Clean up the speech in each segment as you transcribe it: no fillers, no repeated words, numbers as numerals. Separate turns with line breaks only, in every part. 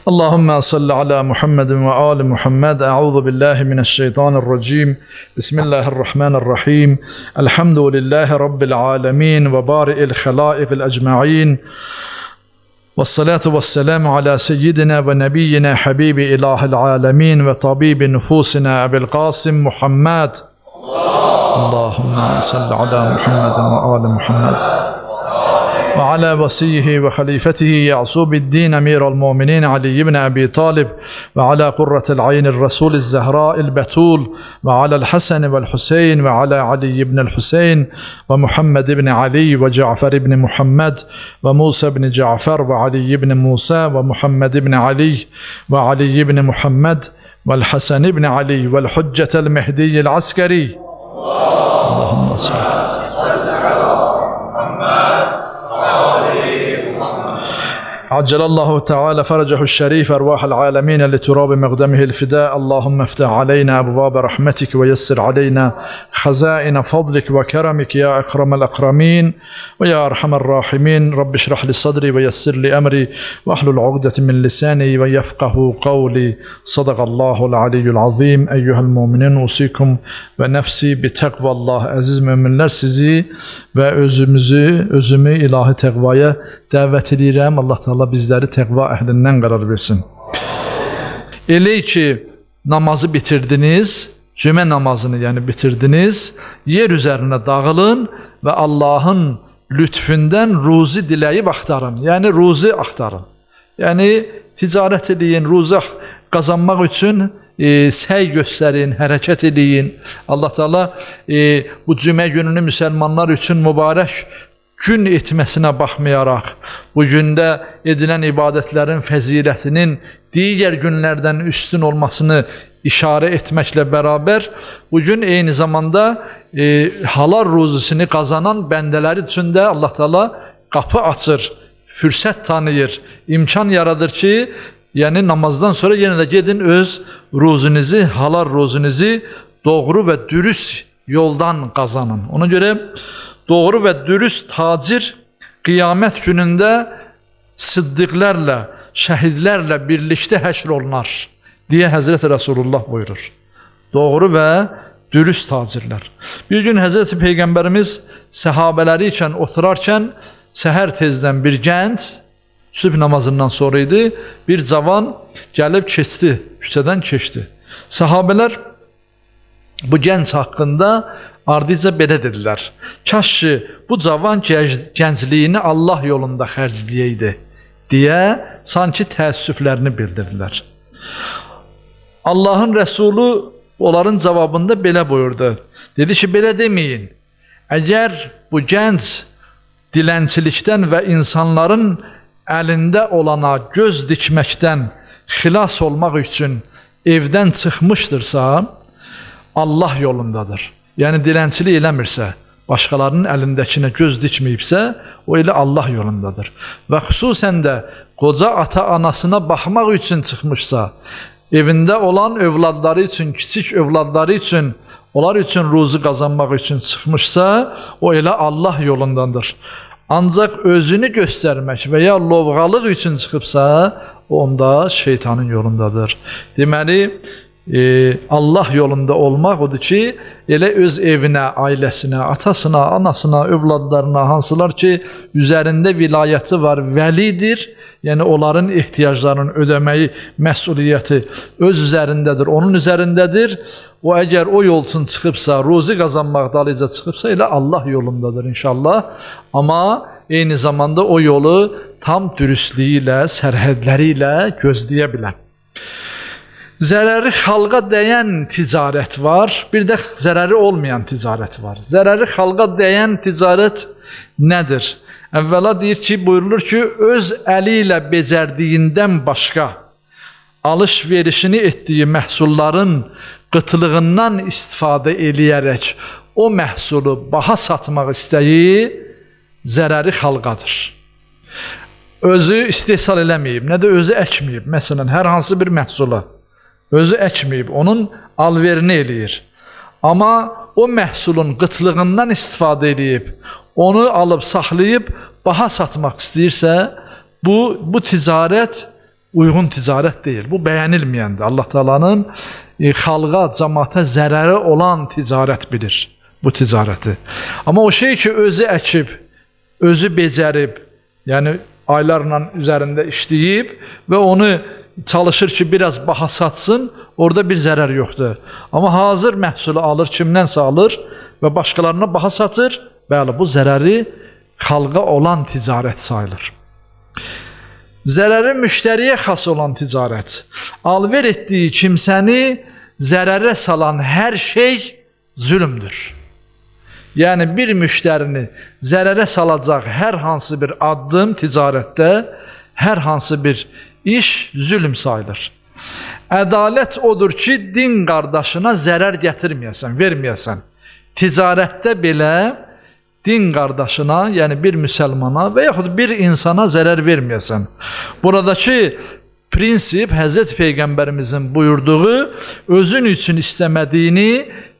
Allahümme salli ala Muhammedin ve ali Muhammed. Euzu billahi mineşşeytanirracim. Bismillahirrahmanirrahim. Elhamdülillahi rabbil alamin ve bari'il halaiqil ecmaîn. والصلاة والسلام على سيدنا ونبينا حبيب إله العالمين وطبيب نفوسنا أبي القاسم محمد. اللهم صل على محمد وآل محمد وعلى وصيه وخليفته يعصوب الدين أمير المؤمنين علي بن أبي طالب وعلى قرة العين الرسول الزهراء البتول وعلى الحسن والحسين وعلى علي بن الحسين ومحمد بن علي وجعفر بن محمد وموسى بن جعفر وعلي بن موسى ومحمد بن علي وعلي بن محمد والحسن بن علي والحجة المهدي العسكري. اللهم صل عجل الله تعالى فرجه الشريف أرواح العالمين لتراب مقدمه الفداء. اللهم افتح علينا أبواب رحمتك ويسر علينا خزائن فضلك وكرمك يا أكرم الأكرمين ويا أرحم الراحمين. رب اشرح لي صدري ويسر لي أمري واحلل عقدة من لساني ويفقه قولي. صدق الله العلي العظيم. أيها المؤمنين أوصيكم ونفسي بتقوى الله. Əziz möminlər, sizi və özümü ilahi təqvaya dəvət edirəm. Allah Teala bizləri təqva əhlindən qərar versin. Elə ki namazı bitirdiniz, cümə namazını yəni bitirdiniz, yer üzərinə dağılın və Allahın lütfündən ruzi diləyib axtarın. Yəni ruzi axtarın. Yəni ticarət eləyin, ruzi qazanmaq üçün səy göstərin, hərəkət eləyin. Allah Teala bu cümə gününü müsəlmanlar üçün mübarək gün etməsinə baxmayaraq, bu gündə edilən ibadətlərin fəzilətinin digər günlərdən üstün olmasını işarə etməklə bərabər, bu gün eyni zamanda halal ruzisini qazanan bəndələri üçün də Allah Teala qapı açır, fürsət tanıyır, imkan yaradır ki, yəni namazdan sonra yenə də gedin öz ruzinizi, halal ruzinizi doğru və dürüst yoldan qazanın. Ona görə doğru və dürüst tacir qiyamət günündə sıddıqlərlə, şəhidlərlə birlikdə həşr olunar deyə Həzrəti Rəsulullah buyurur. Doğru və dürüst tacirlər. Bir gün Həzrəti Peyğəmbərimiz səhabələri ikən oturarkən səhər tezdən bir gənc, sübh namazından sonra idi, bir cavan gəlib keçdi, küçədən keçdi. Səhabələr bu gənc haqqında ardıca belə dedilər: kaş ki bu cavan gəncliyini Allah yolunda xərcləyəydi deyə sanki təəssüflərini bildirdilər. Allahın Rəsulu onların cavabında belə buyurdu. Dedi ki, belə deməyin. Əgər bu gənc dilənçilikdən və insanların əlində olana göz dikməkdən xilas olmaq üçün evdən çıxmışdırsa, Allah yolundadır. Yəni dilənçilik eləmirsə, başqalarının əlindəkinə göz dikməyibsə, o elə Allah yolundadır. Və xüsusən də qoca ata-anasına baxmaq üçün çıxmışsa, evində olan övladları üçün, kiçik övladları üçün, onlar üçün ruzi qazanmaq üçün çıxmışsa, o elə Allah yolundandır. Ancaq özünü göstərmək və ya lovğalıq üçün çıxıbsa, o onda şeytanın yolundadır. Deməli, Allah yolunda olmaq odur ki, elə öz evinə, ailəsinə, atasına, anasına, övladlarına, hansılar ki, üzərində vilayəti var, vəlidir, yəni onların ehtiyaclarını ödəməyi, məsuliyyəti öz üzərindədir, onun üzərindədir. O əgər o yol üçün çıxıbsa, ruzi qazanmaq dalıca çıxıbsa, elə Allah yolundadır inşallah. Amma eyni zamanda o yolu tam dürüstlüyü ilə, sərhədləri ilə gözləyə bilər. Zərəri xalqa dəyən ticarət var, bir də zərəri olmayan ticarət var. Zərəri xalqa dəyən ticarət nədir? Əvvəla deyir ki, buyurulur ki, öz əli ilə becərdiyindən başqa alış-verişini etdiyi məhsulların qıtlığından istifadə eləyərək o məhsulu baha satmaq istəyi zərəri xalqadır. Özü istehsal eləməyib, nə də özü əkməyib. Məsələn, hər hansı bir məhsulu özü əkməyib, onun alverini eləyir. Amma o məhsulun qıtlığından istifadə eləyib, onu alıb saxlayıb baha satmaq istəyirsə, bu ticarət uyğun ticarət deyil. Bu bəyənilməyəndir. Allah Taala'nın xalqa, cəmaata zərəri olan ticarət bilir bu ticarəti. Amma o şey ki, özü əkib, özü becərib, yəni aylarla üzərində işləyib və onu çalışır ki, biraz baha satsın, orada bir zərər yoxdur. Amma hazır məhsulu alır, kimdənsə alır və başqalarına baha satır, bəli, bu zərəri xalqa olan ticarət sayılır. Zərəri müştəriyə xas olan ticarət. Alver etdiyi kimsəni zərərə salan hər şey zülmdür. Yəni, bir müştərini zərərə salacaq hər hansı bir addım ticarətdə, hər hansı bir iş zülm sayılır. Ədalət odur ki, din qardaşına zərər gətirməyəsən, verməyəsən. Ticarətdə belə din qardaşına, yəni bir müsəlmana və yaxud bir insana zərər verməyəsən. Buradakı prinsip Həzrət Peyğəmbərimizin buyurduğu, özün üçün istəmədiyini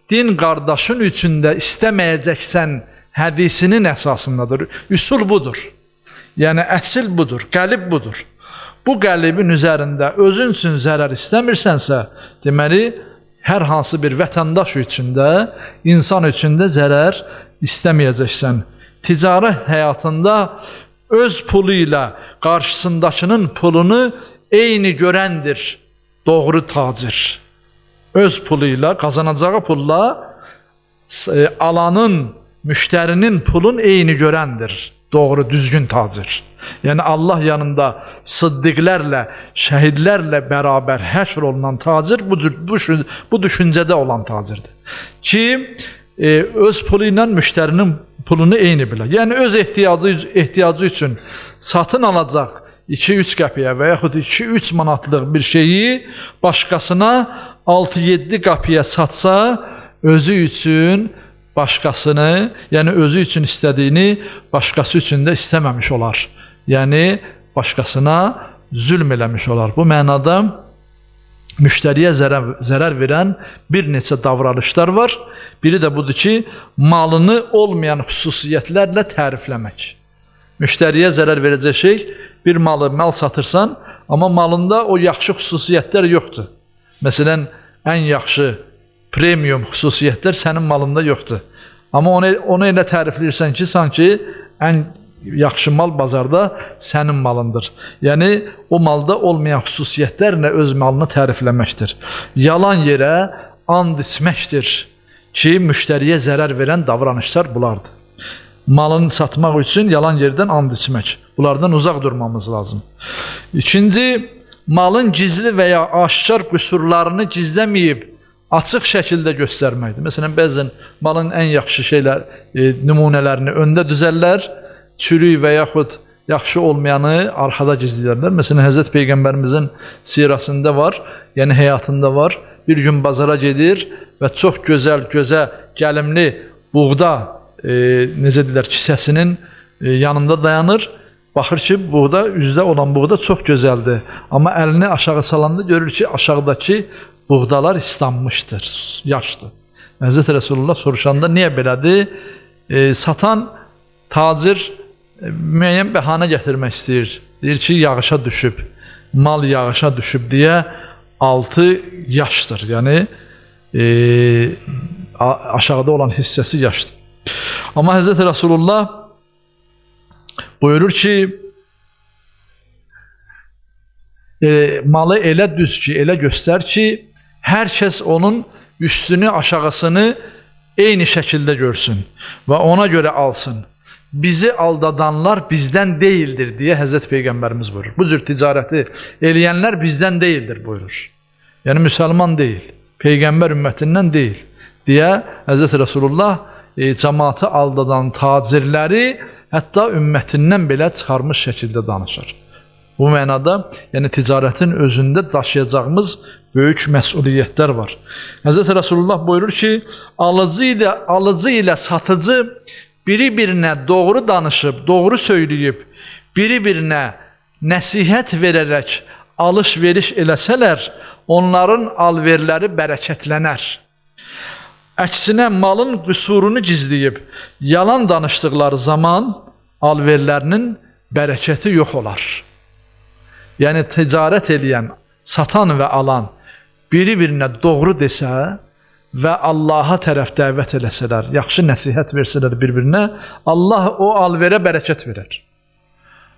din qardaşın üçün də istəməyəcəksən hədisinin əsasındadır. Üsul budur. Yəni əsil budur, qəlib budur. Bu qəlibin üzərində özün üçün zərər istəmirsənsə, deməli, hər hansı bir vətəndaş üçün də, insan üçün də zərər istəməyəcəksən. Ticarət həyatında öz pulu ilə qarşısındakının pulunu eyni görəndir doğru tacir. Öz pulu ilə, qazanacağı pulla alanın, müştərinin pulun eyni görəndir doğru, düzgün tacir. Yəni Allah yanında sıddiqlərlə, şəhidlərlə bərabər həşr olunan tacir bu düşüncədə olan tacirdir. Ki, öz pulu ilə müştərinin pulunu eyni bilər. Yəni öz ehtiyacı üçün satın alacaq 2-3 qəpiyə və yaxud 2-3 manatlıq bir şeyi başqasına 6-7 qəpiyə satsa, özü üçün başqasını, yəni özü üçün istədiyini başqası üçün də istəməmiş olar. Yəni başqasına zülm eləmiş olar. Bu mənada müştəriyə zərər verən bir neçə davranışlar var. Biri də budur ki, malını olmayan xüsusiyyətlərlə tərifləmək. Müştəriyə zərər verəcək şey, bir malı mal satırsan, amma malında o yaxşı xüsusiyyətlər yoxdur. Məsələn, ən yaxşı premium xüsusiyyətlər sənin malında yoxdur. Amma onu elə tərifləyirsən ki, sanki ən yaxşı mal bazarda sənin malındır. Yəni, o malda olmayan xüsusiyyətlərlə öz malını tərifləməkdir. Yalan yerə and içməkdir ki, müştəriyə zərər verən davranışlar bunlardır. Malını satmaq üçün yalan yerdən and içmək. Bunlardan uzaq durmamız lazım. İkinci, malın gizli və ya aşkar qüsurlarını gizləməyib, açıq şəkildə göstərməkdir. Məsələn, bəzən malın ən yaxşı şeylər, nümunələrini öndə düzərlər, çürük və yaxud yaxşı olmayanı arxada gizləyərlər. Məsələn, Həzrət Peyğəmbərimizin sirasında var, yəni həyatında var. Bir gün bazara gedir və çox gözəl, gözə gəlimli buğda, necə deyirlər, kisəsinin yanında dayanır. Baxır ki, buğda, üzdə olan buğda çox gözəldir. Amma əlini aşağı salanda görür ki, aşağıdakı buğdalar islanmışdır, yaşdır. Həzrət Rəsulullah soruşanda niyə belədir? Satan tacir müəyyən bəhanə gətirmək istəyir. Deyir ki, yağışa düşüb, mal yağışa düşüb deyə 6 yaşdır. Yəni, aşağıda olan hissəsi yaşdır. Amma Həzrət Rəsulullah buyurur ki, malı elə düz ki, elə göstər ki, hər kəs onun üstünü, aşağısını eyni şəkildə görsün və ona görə alsın. Bizi aldadanlar bizdən deyildir deyə Həzrət Peyğəmbərimiz buyurur. Bu cür ticarəti eləyənlər bizdən deyildir buyurur. Yəni müsəlman deyil, Peyğəmbər ümmətindən deyil deyə Həzrət Rəsulullah cəmaatı aldadan tacirləri hətta ümmətindən belə çıxarmış şəkildə danışır. Bu mənada, yəni ticarətin özündə daşıyacağımız böyük məsuliyyətlər var. Həzrət Rəsulullah buyurur ki, alıcı ilə satıcı biri-birinə doğru danışıb, doğru söyləyib, biri-birinə nəsihət verərək alış-veriş eləsələr, onların alverləri bərəkətlənər. Əksinə, malın qüsurunu gizləyib, yalan danışdıqları zaman alverlərinin bərəkəti yox olar. Yəni ticarət eləyən, satan və alan biri-birinə doğru desə və Allaha tərəf dəvət eləsələr, yaxşı nəsihət versələr bir-birinə, Allah o alverə bərəkət verər.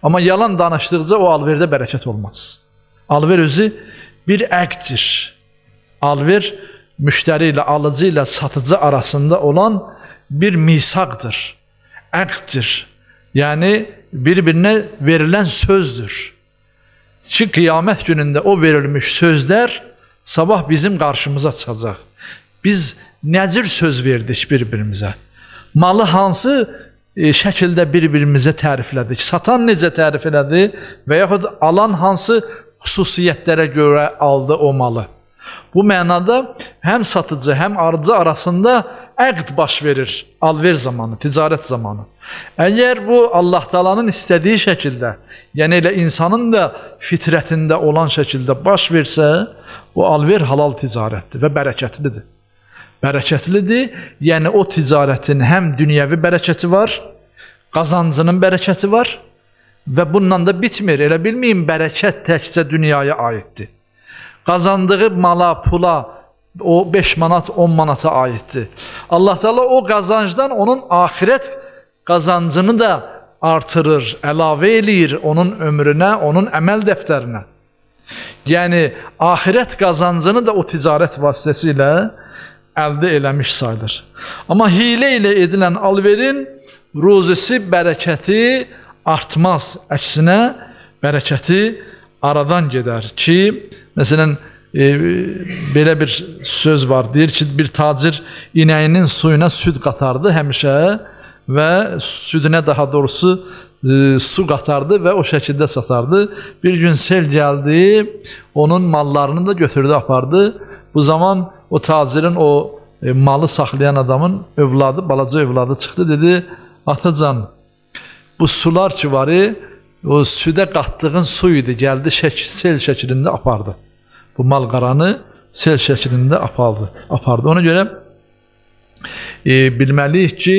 Amma yalan danışdıqca o alverdə bərəkət olmaz. Alver özü bir əqdir. Alver müştəri ilə, alıcı ilə satıcı arasında olan bir misaqdır, əqdir. Yəni bir-birinə verilən sözdür. Ki, qiyamət günündə o verilmiş sözlər sabah bizim qarşımıza çıxacaq. Biz nə cür söz verdik bir-birimizə? Malı hansı şəkildə bir-birimizə təriflədik? Satan necə tərif elədi və yaxud alan hansı xüsusiyyətlərə görə aldı o malı? Bu mənada həm satıcı, həm alıcı arasında əqd baş verir alver zamanı, ticarət zamanı. Əgər bu Allah Taala'nın istədiyi şəkildə, yəni elə insanın da fitrətində olan şəkildə baş versə, o alver halal ticarətdir və bərəkətlidir. Bərəkətlidir, yəni o ticarətin həm dünyəvi bərəkəti var, qazancının bərəkəti var və bununla da bitmir. Elə bilməyin, bərəkət təkcə dünyaya aiddir. Qazandığı mala, pula o 5 manat, 10 manata aiddir. Allah Teala o qazancdan onun axirət qazancını da artırır, əlavə eləyir onun ömrünə, onun əməl dəftərinə. Yəni axirət qazancını da o ticarət vasitəsilə əldə eləmiş sayılır. Amma hilə ilə edilən alverin ruzisi, bərəkəti artmaz. Əksinə bərəkəti aradan gedər ki, məsələn, belə bir söz var, deyir ki, bir tacir inəyinin suyuna süd qatardı həmişə və südünə daha doğrusu su qatardı və o şəkildə satardı. Bir gün sel gəldi, onun mallarını da götürdü, apardı. Bu zaman o tacirin o malı saxlayan adamın övladı, balaca övladı çıxdı, dedi, atacan, bu sular ki var, o südə qatdığın su idi, gəldi sel şəklində apardı. Bu mal-qaranı sel şəklində apardı. Ona görə bilməliyik ki,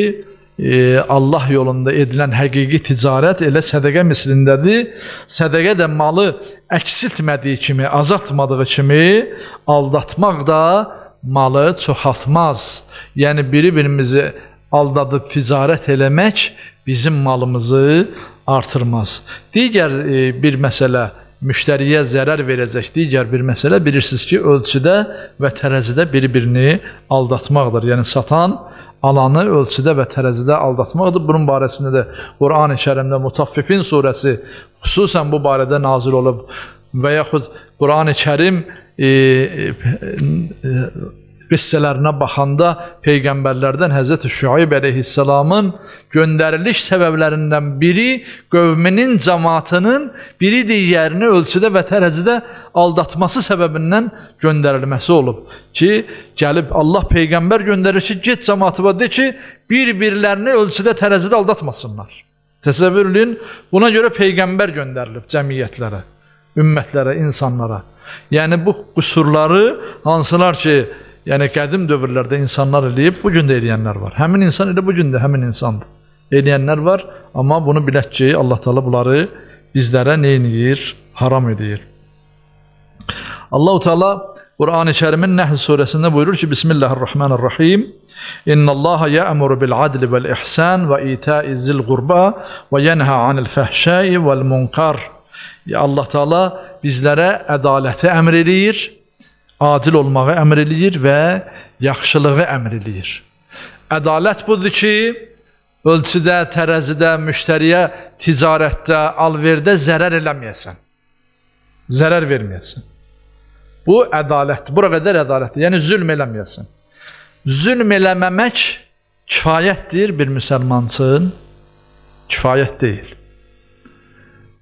Allah yolunda edilən həqiqi ticarət elə sədəqə mislindədir. Sədəqə də malı əksiltmədiyi kimi, azaltmadığı kimi aldatmaq da malı çoxaltmaz. Yəni biri-birimizi aldadıb ticarət eləmək bizim malımızı artırmaz. Digər bir məsələ, müştəriyə zərər verəcək digər bir məsələ, bilirsiniz ki, ölçüdə və tərəzidə bir-birini aldatmaqdır. Yəni satan alanı ölçüdə və tərəzidə aldatmaqdır. Bunun barəsində də Qur'an-ı Kərimdə Mutaffifin surəsi xüsusən bu barədə nazil olub və yaxud Qur'an-ı Kərim qissələrinə baxanda peyğəmbərlərdən Həzrəti Şüayb əleyhissalamın göndəriliş səbəblərindən biri qövminin, cəmaatının biri digərini ölçüdə və tərəzidə aldatması səbəbindən göndərilməsi olub ki, gəlib Allah peyğəmbər göndərir ki, get cəmaatıma de ki, bir-birlərini ölçüdə, tərəzidə aldatmasınlar. Təsəvvür edin, buna görə peyğəmbər göndərilib cəmiyyətlərə, ümmətlərə, insanlara. Yəni bu qüsurları hansılar ki, yəni qədim dövrlərdə insanlar eləyib, bu gün də eləyənlər var. Həmin insan elə bu gün də həmin insandır. Eləyənlər var, amma bunu bilək ki, Allah Teala bunları bizlərə nə eləyir? Haram eləyir. Allah-u Teala Qur'an-ı Kərimin Nəhl surəsində buyurur ki, Bismillahirrahmanirrahim. İnnallaha ya'muru bil adli vel ihsan və ita'i zil qurba və yenha anil fəhşai vel munkar. Allah Teala bizlərə ədaləti əmr eləyir, adil olmağı əmr eləyir və yaxşılığı əmr eləyir. Ədalət budur ki, ölçüdə, tərəzidə, müştəriyə, ticarətdə, alverdə zərər eləməyəsən. Zərər verməyəsən. Bu ədalətdir. Bura qədər ədalətdir. Yəni zülm eləməyəsən. Zülm eləməmək kifayətdir bir müsəlman üçün, kifayət deyil.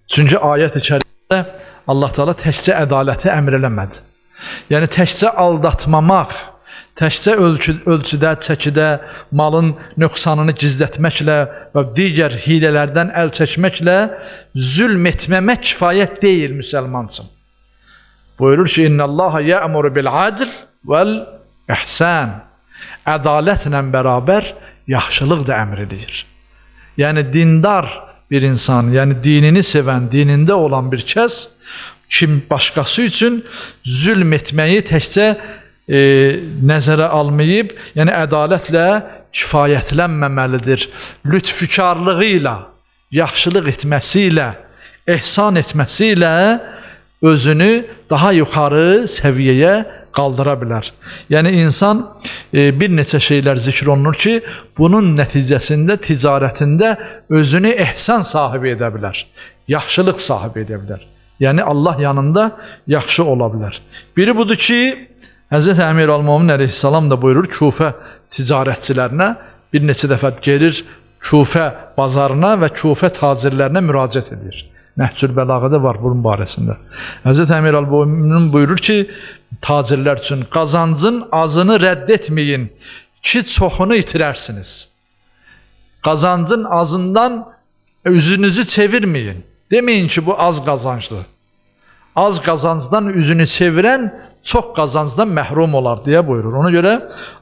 Çünki ayət-i kərimdə Allah Teala təkcə ədaləti əmr eləmədi. Yəni təkcə aldatmamaq, təkcə ölçüdə, çəkidə, malın nöqsanını gizlətməklə və digər hilələrdən əl çəkməklə zülm etməmək kifayət deyil müsəlman üçün. Buyurur ki, İnnallaha ya'muru bil adl vel ihsan. Ədalətlə bərabər yaxşılıq da əmr edir. Yəni dindar bir insan, yəni dinini sevən, dinində olan bir kəs kim başqası üçün zülm etməyi təkcə nəzərə almayıb, yəni ədalətlə kifayətlənməməlidir. Lütfükarlığı ilə, yaxşılıq etməsi ilə, ehsan etməsi ilə özünü daha yuxarı səviyyəyə qaldıra bilər. Yəni insan bir neçə şeylər zikr olunur ki, bunun nəticəsində ticarətində özünü ehsan sahibi edə bilər, yaxşılıq sahibi edə bilər. Yəni Allah yanında yaxşı ola bilər. Biri budur ki, Həzrəti Əmirəl-Möminin əleyhissalam da buyurur Kufə ticarətçilərinə, bir neçə dəfə gelir Kufə bazarına və Kufə tacirlərinə müraciət edir. Nəhcül Bəlağədə var bunun barəsində. Həzrəti Əmirəl-Möminin buyurur ki, tacirlər üçün qazancın azını rədd etməyin ki, çoxunu itirərsiniz. Qazancın azından üzünüzü çevirməyin. Deməyin ki, bu az qazancdır. Az qazancdan üzünü çevirən çox qazancdan məhrum olar deyə buyurur. Ona görə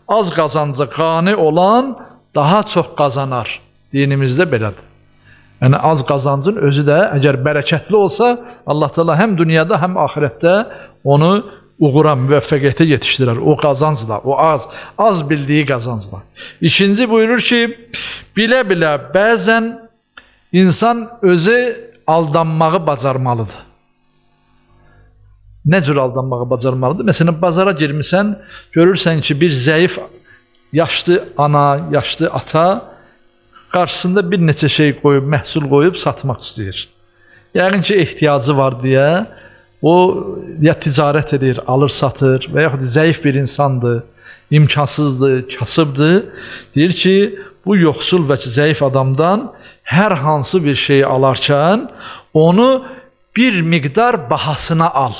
az qazanca qane olan daha çox qazanar. Dinimizdə belədir. Yəni az qazancın özü də əgər bərəkətli olsa, Allah Teala həm dünyada, həm axirətdə onu uğura, müvəffəqiyyətə yetişdirər. O qazancla, o az bildiyi qazancla. İkinci buyurur ki, bilə-bilə bəzən insan özü aldanmağı bacarmalıdır. Nə cür aldanmağı bacarmalıdır? Məsələn, bazara girmisən, görürsən ki, bir zəif yaşlı ana, yaşlı ata qarşısında bir neçə şey qoyub, məhsul qoyub satmaq istəyir. Yəqin ki, ehtiyacı var deyə o ya ticarət edir, alır, satır və yaxud zəif bir insandır, imkansızdır, kasıbdır. Deyir ki, bu yoxsul və zəif adamdan hər hansı bir şeyi alarkən onu bir miqdar bahasına al.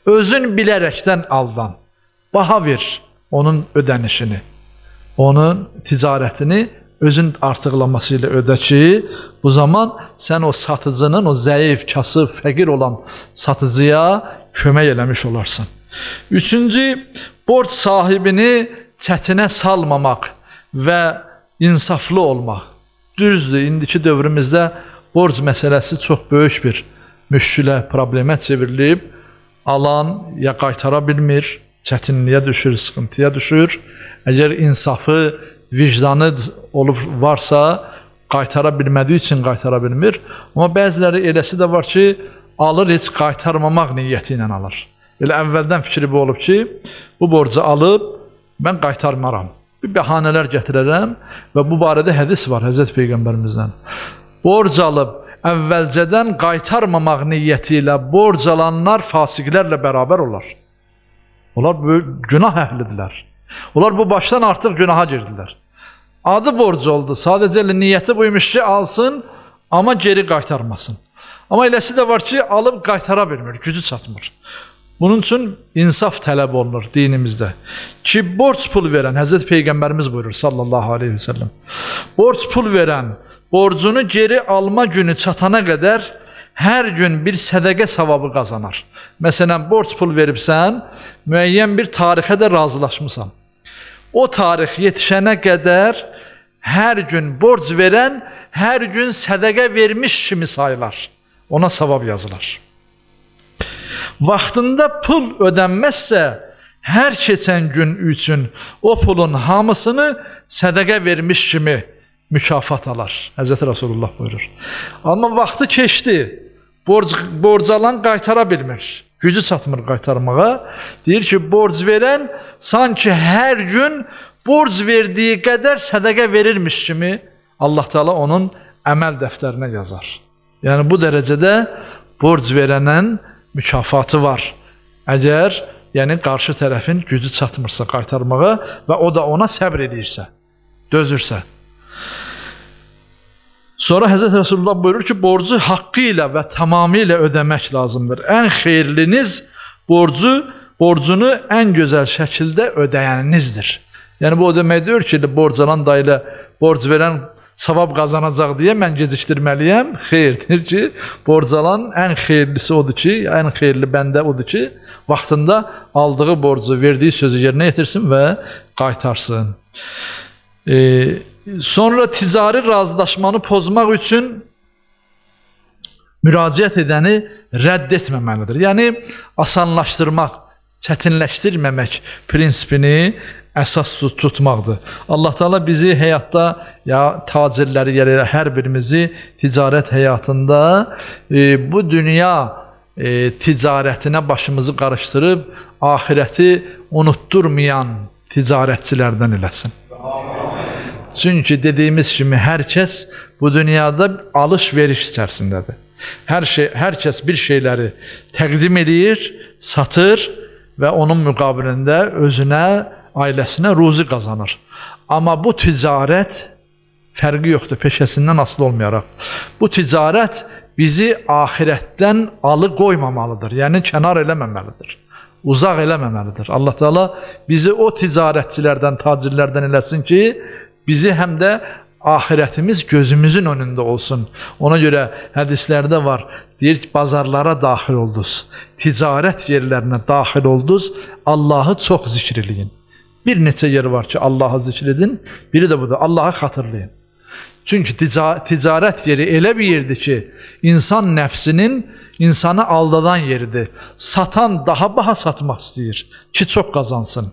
Özün bilərəkdən aldan. Baha ver onun ödənişini, onun ticarətini özün artıqlaması ilə ödə ki, bu zaman sən o satıcının, o zəif, kasıb, fəqir olan satıcıya kömək eləmiş olarsan. Üçüncü, borc sahibini çətinə salmamaq və insaflı olmaq. Düzdür, indiki dövrümüzdə borc məsələsi çox böyük bir müşkülə, problemə çevrilib. Alan ya qaytara bilmir, çətinliyə düşür, sıxıntıya düşür. Əgər insafı, vicdanı olub varsa, qaytara bilmədiyi üçün qaytara bilmir. Amma bəziləri eləsi də var ki, alır, heç qaytarmamaq niyyəti ilə alır. Elə əvvəldən fikri bu olub ki, bu borcu alıb mən qaytarmaram. Bir bəhanələr gətirərəm və bu barədə hədis var Həzrəti Peyğəmbərimizdən. Borc alıb əvvəlcədən qaytarmamaq niyyəti ilə borc alanlar fasiqlərlə bərabər olar. Onlar böyük günah əhlidirlər. Onlar bu başdan artıq günaha girdilər. Adı borc oldu. Sadəcə elə niyyəti buymuş ki, alsın, amma geri qaytarmasın. Amma eləsi də var ki, alıb qaytara bilmir, gücü çatmır. Bunun üçün insaf tələb olunur dinimizdə. Ki, borc pul verən, Həzrəti Peyğəmbərimiz buyurur sallallahu aleyhi ve sellem. Borc pul verən, borcunu geri alma günü çatana qədər hər gün bir sədəqə savabı qazanar. Məsələn, borc pul veribsən, müəyyən bir tarixə də razılaşmısan. O tarix yetişənə qədər hər gün borc verən, hər gün sədəqə vermiş kimi sayılar. Ona savab yazılar. Vaxtında pul ödənməzsə, hər keçən gün üçün o pulun hamısını sədəqə vermiş kimi mükafat alar. Həzrəti Rasulullah buyurur. Amma vaxtı keçdi, borc alan qaytara bilmir. Gücü çatmır qaytarmağa. Deyir ki, borc verən sanki hər gün borc verdiyi qədər sədəqə verirmiş kimi Allah Teala onun əməl dəftərinə yazar. Yəni bu dərəcədə borc verənin mükafatı var. Əgər yəni qarşı tərəfin gücü çatmırsa qaytarmağa və o da ona səbr edirsə, dözürsə. Sonra Həzrəti Rəsulullah buyurur ki, borcu haqqı ilə və tamamilə ödəmək lazımdır. Ən xeyirliniz borcunu ən gözəl şəkildə ödəyəninizdir. Yəni bu o demək deyir ki, borc alan da ilə borc verən savab qazanacaq deyə mən gecikdirməliyəm. Xeyr, deyir ki, borc alan ən xeyirlisi odur ki, ən xeyirli bəndə odur ki, vaxtında aldığı borcu, verdiyi sözü yerinə yetirsin və qaytarsın. Sonra ticari razılaşmanı pozmaq üçün Müraciət edəni rədd etməməlidir. Yəni, asanlaşdırmaq, çətinləşdirməmək prinsipini əsas tutmaqdır. Allah Teala bizi həyatda, ya tacirləri, ya hər birimizi ticarət həyatında bu dünya ticarətinə başımızı qarışdırıb axirəti unutturmayan ticarətçilərdən eləsin. Çünki dediyimiz kimi hər kəs bu dünyada alış-veriş içərisindədir. Hər kəs bir şeyləri təqdim eləyir, satır və onun müqabilində özünə, ailəsinə ruzi qazanır. Amma bu ticarət fərqi yoxdur, peşəsindən asılı olmayaraq. Bu ticarət bizi axirətdən alıqoymamalıdır, yəni kənar eləməməlidir, uzaq eləməməlidir. Allah Teala bizi o ticarətçilərdən, tacirlərdən eləsin ki, bizi həm də axirətimiz gözümüzün önündə olsun. Ona görə hədislərdə var, deyir ki, bazarlara daxil oldunuz, ticarət yerlərinə daxil oldunuz, Allahı çox zikr eləyin. Bir neçə yer var ki, Allahı zikr edin, biri də budur, Allahı xatırlayın. Çünki ticarət yeri elə bir yerdir ki, insan nəfsinin insanı aldadan yeridir. Satan daha baha satmaq istəyir ki, çox qazansın.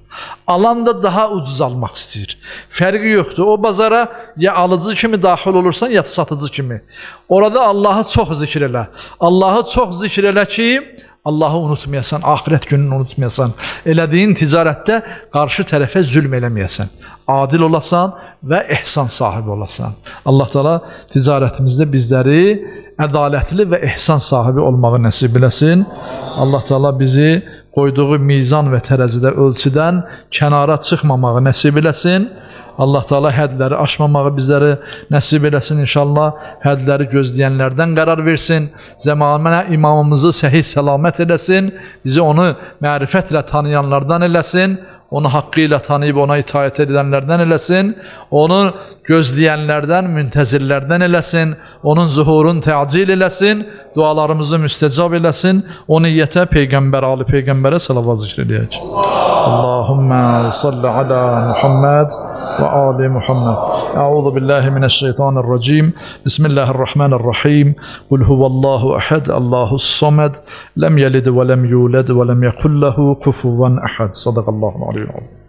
Alan da daha ucuz almaq istəyir. Fərqi yoxdur. O bazara ya alıcı kimi daxil olursan, ya satıcı kimi. Orada Allahı çox zikr elə. Allahı çox zikr elə ki, Allahı unutmayasan, axirət gününü unutmayasan. Elədiyin ticarətdə qarşı tərəfə zülm eləməyəsən. Adil olasan və ehsan sahibi olasan. Allah Teala ticarətimizdə bizləri ədalətli və ehsan sahibi olmağı nəsib eləsin. Allah Teala bizi qoyduğu mizan və tərəzidə ölçüdən kənara çıxmamağı nəsib eləsin. Allah Teala hədləri aşmamağı bizləri nəsib eləsin inşallah. Hədləri gözləyənlərdən qərar versin. Zəmanə imamımızı səhih səlamət eləsin. Bizi onu mərifətlə tanıyanlardan eləsin. Onu haqqı ilə tanıyıb ona itaət edənlərdən eləsin. Onu gözləyənlərdən, müntəzirlərdən eləsin. Onun zuhurunu təcil eləsin. Dualarımızı müstəcab eləsin. O niyyətə Peyğəmbər, Ali Peyğəmbərə salavat zikr eləyək. Allahümmə salli ala Muhammed ve Ali Muhammed. Euzu billahi mineşşeytanirracim. Bismillahirrahmanirrahim. Kul huvallahu ehad, Allahus samed, lem yelid ve lem yulad ve lem yekun lehu kufuven ehad. Sadakallahu aliyyil azim.